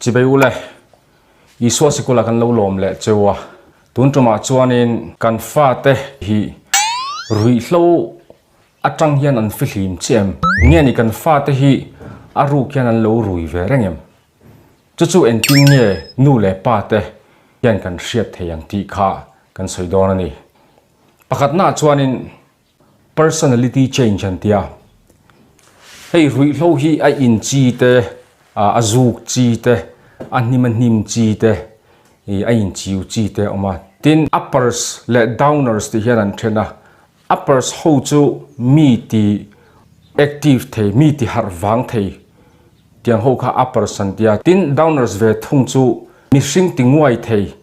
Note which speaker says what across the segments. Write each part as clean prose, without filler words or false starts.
Speaker 1: Chibei ule, Isua sikula kan lo lawm leh cheu a, tun tumah chuanin kan fate hi ruihhlo atang hian an fihlim chiah em? Nge ni kan fate hi a ruk hian an lo rui ve reng em? Chu chu engtin nge nu leh pa te hian kan hriat thei ang tih kha kan sawi dawn a ni. Pakhatnaah chuanin Personality change an tia. Hei ruihhlo hi a in chi te, a zuk chi te, a hnim a hnim chi te, a in chiu chi te a awm a. Tin, uppers leh downers tih hian an then a. Uppers ho chu mi ti active thei, mi ti harh vang thei tiang ho kha uppers an tia. Tin, downers ve thung chu mihring ti nguai thei,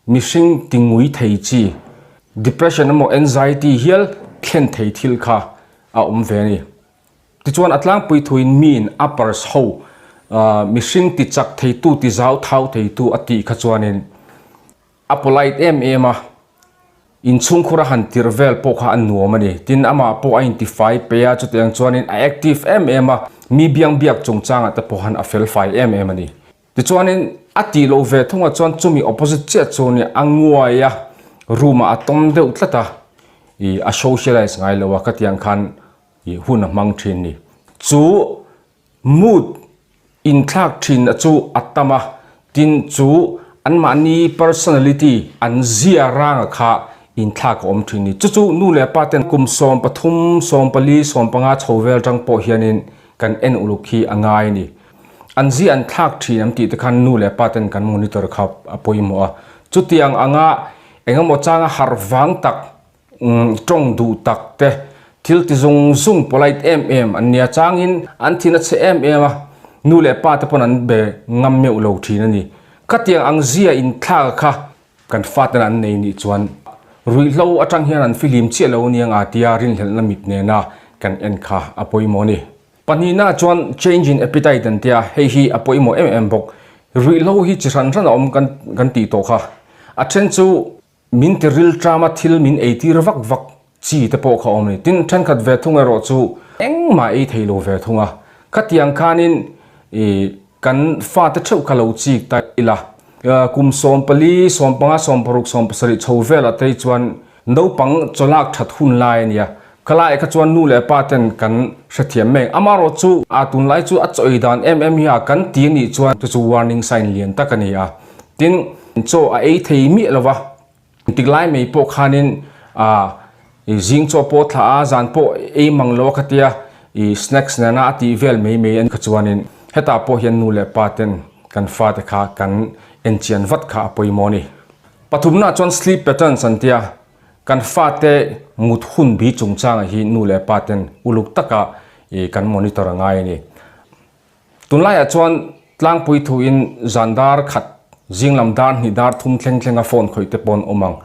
Speaker 1: Mihring tingui thei chi, depression emaw anxiety hial thlen thei thil kha a awm ve a ni. Tichuan a tlangpui thuin miin uppers ho mihring ti chak theitu ti zau thau theitu a tih kha chuanin a polite em em a, inchhungkhur a han tirh vel pawh kha a nuam a ni. Tin, amah pawh a intifai pe a, chutiang chuanin a active em em a, mi biang biak chungchangah te pawh han a felfai em em a ni. Tichuanin a tih loh ve thungah chuan chumi opposite chiah chu nia a nguai a, room ah a tawm deuh tlat a, ih a socialize ngai lo a khatiang khan ih hun a hmang thin ni. Chu mood inthlak thin a chu a tam a, tin chu anmahni personality an zia ranga kha inthlak a awm thin ni. Chu chu nu leh pa ten kum 13, 14, 15 chho vel tang pawh hianin kan en uluk hi a ngai a ni. An zi an thlak thin an tih te khan nu leh pa ten kan monitor kha a pawimawh a. Chutiang anga engemaw changa harh vang tak, tawng duh tak te, thil ti zung zung polite em em an nia changin an thin a chhe em em a, nu leh pa te pawn an be ngam meuh lo thin a ni. Khatiang ang zia inthlak kha Kan faten an nei nih chuan ruihhlo atang hian an fihlim chiah lo aniang a tia rinhlelhna mit nena kan en kha a pawimawh a ni. Pahnihna chuan change in appetite an tia, hei hi a pawimawh em em bawk. Ruihhlo hi chi hran hran a awm kan kan tih tawh kha. A then chu min ti rilṭama thil min eitir vak vak chi te pawh kha awm a ni. Tin, thenkhat ve thung erawh chu engmah ei thei lo ve thung a. Khatiang khanin ih kan fate theuh kha lo chik ta ila. Kum 14, 15, 16, 17 chho velah te hi chuan naupang chawlak that hun lai a nia. Khalai kha chuan nu leh pa ten kan hrethiam mek. Amaherawh chu a tunlai chu a chaw ei dan em em hi a kan ti a nih chuan chu chu warning sign lian tak a ni a. Tin, chaw a ei thei miah lo va. Tik lai mai pawh khanin ah zing chaw pawh thlah a, zan pawh ei mang lo a khatia ih snacks nena a tih vel mai mai a ni kha chuanin hetah pawh hian nu leh pa ten kan fate kha kan enchian vat kha a pawimawh a ni. Pathumna chuan sleep patterns an tia, kan fate mut hun bi chungchangah hi nu leh pa ten uluk taka ih kan monitor a ngai a ni. Tunlaiah chuan tlangpui thuin zan dar khat, zinglam dar hnih dar thum thleng thlenga phone khawih te pawh an awm ang.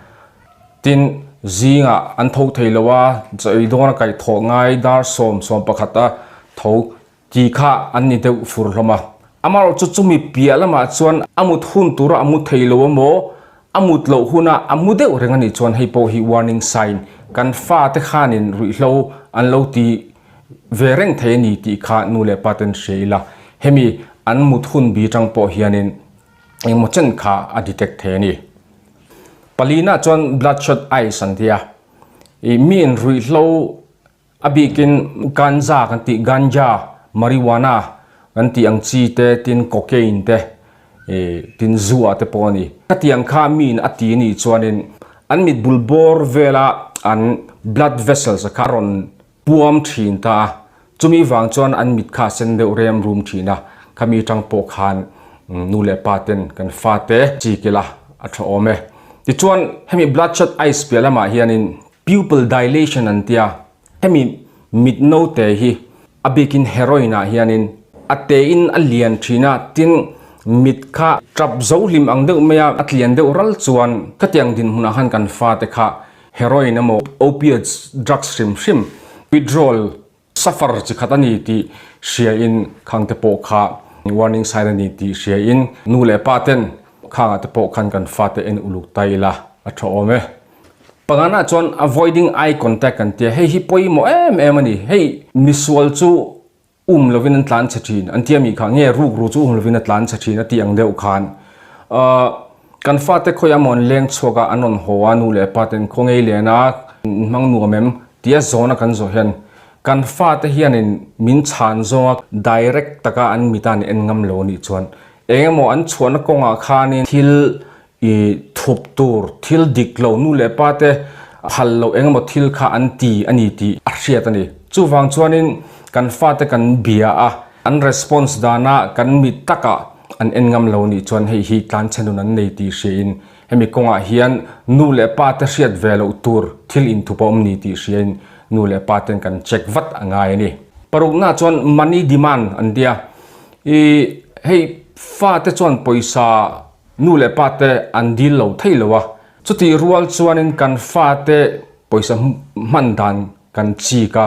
Speaker 1: Tin, zingah an tho thei lo a, chaw ei dawna kaih thawh ngai dar sawm sawm pakhat a tho ti kha an ni deuh fur hlawm a. Amaherawh chu chumi piah lamah chuan a mut hun tura a mu thei lo emaw, a mut loh huna a mu deuh reng a nih chuan hei pawh hi warning sign kan fate khanin ruihhlo an lo ti ve reng thei a ni tih kha nu leh pa ten hria ila, hemi an mut hun bi tang pawh hianin engemaw chen kha a detect thei a ni. Palina chuan bloodshot eyes an ti a, ih miin ruihhlo a bikin ganja kan tih ganja, marijuana kan tih ang chi te tin cocaine te ih tin zu ah te pawh a ni. Khatiang kha miin a ti a nih chuanin an mit bul bawr vela an blood vessels a kha a rawn puam thin ta a, chumi vang chuan an mit kha a sen deuh rem rum thin a, khami tang pawh khan nu leh pa ten kan fate chi kila a tha awm e. Tichuan hemi bloodshot eyes piah lamah hianin pupil dilation an tia, hemi mit note hi a bikin heroin ah hianin a te in a lian thin a, tin mit kha tap zo hlim ang deuh mai a, a tlian deuh ral chuan khatiang dinhmunah khan kan fate kha Heroin emaw opiates drugs hrim hrim withdrawal suffer chi khat a ni tih hria in khang te pawh kha warning sign a ni tih hria in nu leh pa ten khang ah te pawh khan kan fate en uluk ta ila a tha awm e. Pangana chuan avoiding eye contact kan tia hei hi pawimawh em em a ni hei misual chu. Um lovin an tlan chhe thin an tia mi kha nge ruk ru chu um lovin a tlan chhe thin a tih ang deuh khan ahh kan fate khawiah maw an leng chhuak a an rawn haw a nu leh pa ten khaw ngei len a hmang nuam em tia zawn a kan zawh hian kan fate hianin min chhan zawng a direct taka an mit a an en ngam lo anih chuan eng emaw an chhuahna kawngah khanin thil I thup tur thil dik lo nu leh pa te phal loh eng emaw thil kha an ti a ni tih a hriat a ni. Chuvang chuanin kan fate kan bia a, an response dana kan mit takah an en ngam lo nih chuan hei hi tlanchhe nun an nei tih hriain hemi kawngah hian nu leh pa te hriat ve loh tur thil inthup a awm ni tih hriain nu leh pa ten kan check vat a ngai a ni. Parukna chuan money demand an tia. I hei fate chuan pawisa Nu leh pa te an dil lo thei lo a, chutih rual chuanin kan fate pawisa hman dan kan chik a,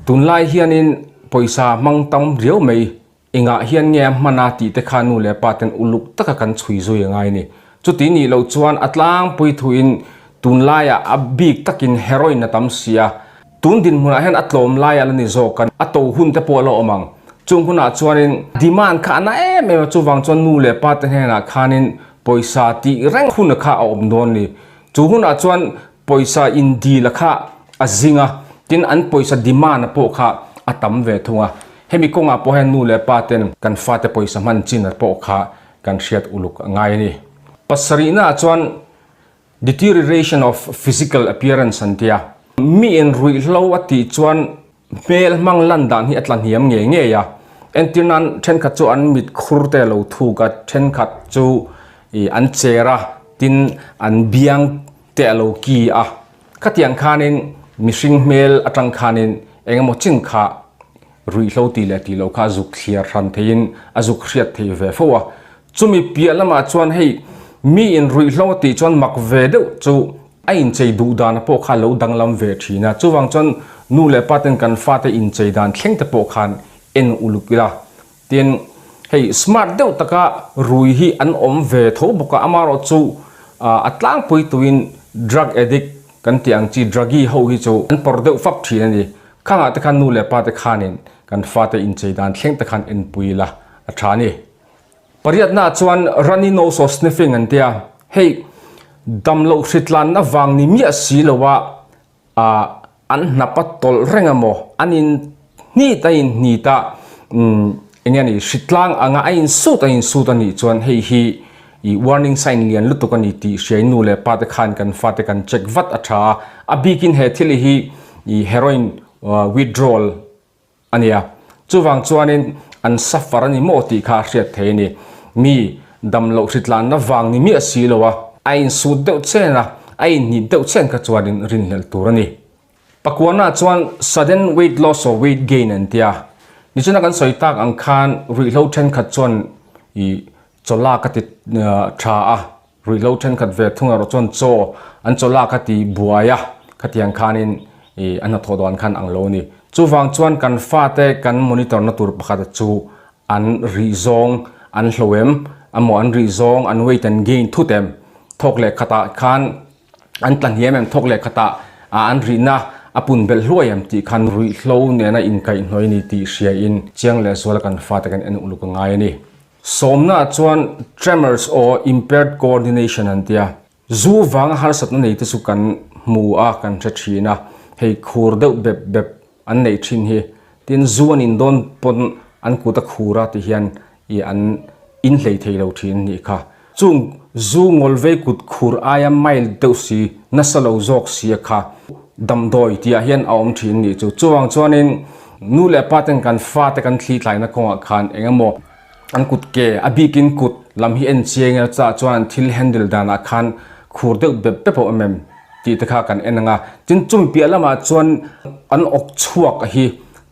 Speaker 1: tunlai hianin pawisa hmang tam riau mai engah hian nge a hman a tih te kha nu leh pa ten uluk taka kan chhui zui a ngai a ni. Chuti nih loh chuan a tlangpui thuin tunlaiah a bik takin heroin a tam si a, Tun dinhmunah hian a tlawm lai a la ni zawk a, a to hun te pawh a la awm ang. Chung hunah chuanin demand kha a na em em a, chuvang chuan nu leh pa te hnenah khanin pawisa tih reng hun kha a awm dawn ni. Chu hunah chuan pawisa indil a kha a zing a, tin an pawisa demand a pawh kha a tam ve thung a. Hemi kawngah pawh hian nu leh pa ten kan fate pawisa hman chin a pawh kha kan hriat uluk a ngai a ni. Pasarihnaah chuan Deterioration of physical appearance an tia. Mi in ruihhlo a tih chuan hmel hmang lan dan hi a tla hniam ngei ngei a. Entir nan thenkhat chu an mit khur te a lo thuk a, thenkhat chu ih an cher a, tin an biang te a lo ki a. Khatiang khanin mihring hmel atang khanin eng emaw chin kha ruihhlo tih leh tih loh kha a zuk thliar hran theiin a zuk hriat thei ve fo a. Chumi piah lamah chuan hei mi in ruihhlo a tih chuan mak ve deuh chu a inchei duh dan pawh kha lo danglam ve thin a, chuvang chuan nu leh pa ten kan fate inchei dan thleng te pawh khan en uluk ila. Tin, hei smart deuh taka rui hi an awm ve tho bawk a, amaherawh chu a tlangpui tuin drug addict kan tih ang chi druggie ho hi chu an pawr deuh fap thin a ni. Khangah te khan nu leh pa te khanin kan fate inchei dan thleng te khan enpui ila a tha a ni. Pariatna ah chuan runny nose or sniffing an tia, hei damloh hritlanna vang ni miah si lo a ah an hnap a tawlh reng a maw, an in hnit a in hnit a umm eng nge ni hritlang anga a in sut a in sut a nih chuan hei hi ih warning sign lian lutuk a ni tih hriai nu leh pa te khan kan fate kan check vat a tha a, a bikin he thil hi ih heroin withdrawal a nia. Chuvang chuanin an suffer a ni maw tih kha a hriat thei a ni. Mi damloh hritlanna vang ni miah si lo a, a insut deuh chen a, a inhnit deuh chen kha chuanin rinhlelh tur a ni. Pakuana chuan sudden weight loss or weight gain an tia. Nichina kan sawi tak ang khan ruihhlo thenkhat chuan ih chaw lak a ti tha a, Ruihhlo thenkhat ve thung erawh chuan chaw an chaw lak a ti buai a, khatiang khanin ih a hnathawh dan khan ang lo a ni. Chuvang chuan kan fate kan monitor na tur pakhat chu an rih zawng an hlo em, amaw an rih zawng an weight an gain thut em, thawk leh khatah khan an tla hniam em, thawk leh khatah an rihna a pun belh hluai em tih khan ruihhlo nena inkaihhnawih a ni tih hriain chiang leh zuala kan fate kan en uluk a ngai a ni. Sawmnaah chuan tremors or impaired coordination an tia. Zu vanga harsatna nei te chu kan hmu a, kan hre thin a, hei khur deuh bep bep an neih thin hi. Tin, zu an indawn pawn an kut a khur a ti hian ih an inhlei thei lo thin a nih kha. Chung zu ngawlvei kut khur aia mild deuh si, nasa lo zawk si a kha damdawi tihah hian a awm thin a nih chu. Chuvang chuanin nu leh pa ten kan fate kan thli tlaina kawngah khan eng emaw an kut ke a bikin kut lam hi en chiang ila chutah chuan an thil handle danah khan khur deuh bep bep a awm em tih te kha kan en ang a. Tin, chumi piah lamah chuan an awk chhuak hi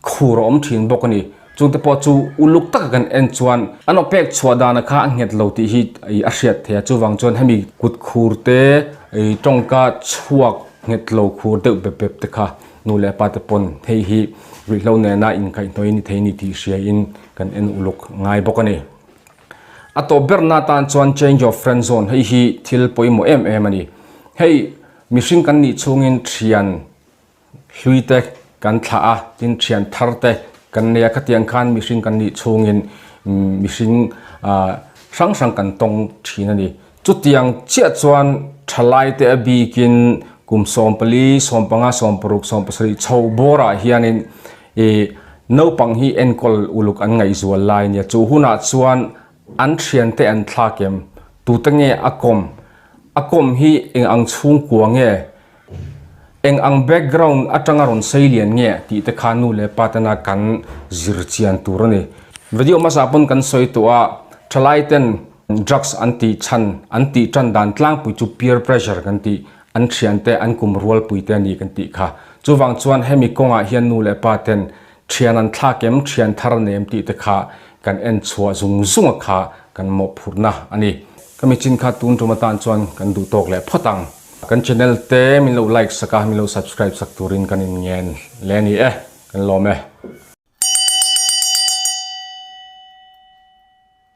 Speaker 1: khur a awm thin bawk a ni. Chungte pawh chu uluk taka kan en chuan an aw pek chhuah dana kha a nghet lo tih hi a hriat theih a, chuvang chuan hemi kut khur te tawngka chhuak nghet lo khur deuh bep bep te kha nu leh pa te pawn hei hi ruihhlo nena inkaihhnawih a ni thei ni tih hriain kan en uluk ngai bawk a ni. A tawp berna atan chuan change of friend zone hei hi thil pawimawh em em a ni. Hei mihring kan nih chhungin thian Hlui te kan thlah a, tin thian thar te kan nei a, khatiang khan mihring kan nih chhungin mihring hrang hrang kan tawng thin a ni. Chutiang chiah chuan thalaite a bikin kum 14, 15, 16, 17 chho bawrah hianin ih naupang hi enkawl uluk an ngaihzual lai a nia. Chu hunah chuan an thiante an thlak em? Tute nge a kawm? A kawm hi eng ang chhungkua nge? Eng ang background atanga rawn sei lian nge tih te kha nu leh pa tena kan zir chian tur a ni. Video hmasa pawn kan sawi tawh a, thalai ten drugs an tih chhan, an tih tan dan tlangpui chu peer pressure kan tih, an thian te, an kum rualpui te a ni kan tih kha. Chuvang chuan hemi kawngah hian nu leh pa ten thian an thlak em, thian thar an em tih te kha kan en chhuah zung zung a kha kan mawhphurhna a ni. Ka michin kha tun tum atan chuan kan duh tawk leh phawt ang. Kan channel te min lo like sak a, min lo subscribe sak turin kan inngen hle a ni e, kan lawm e.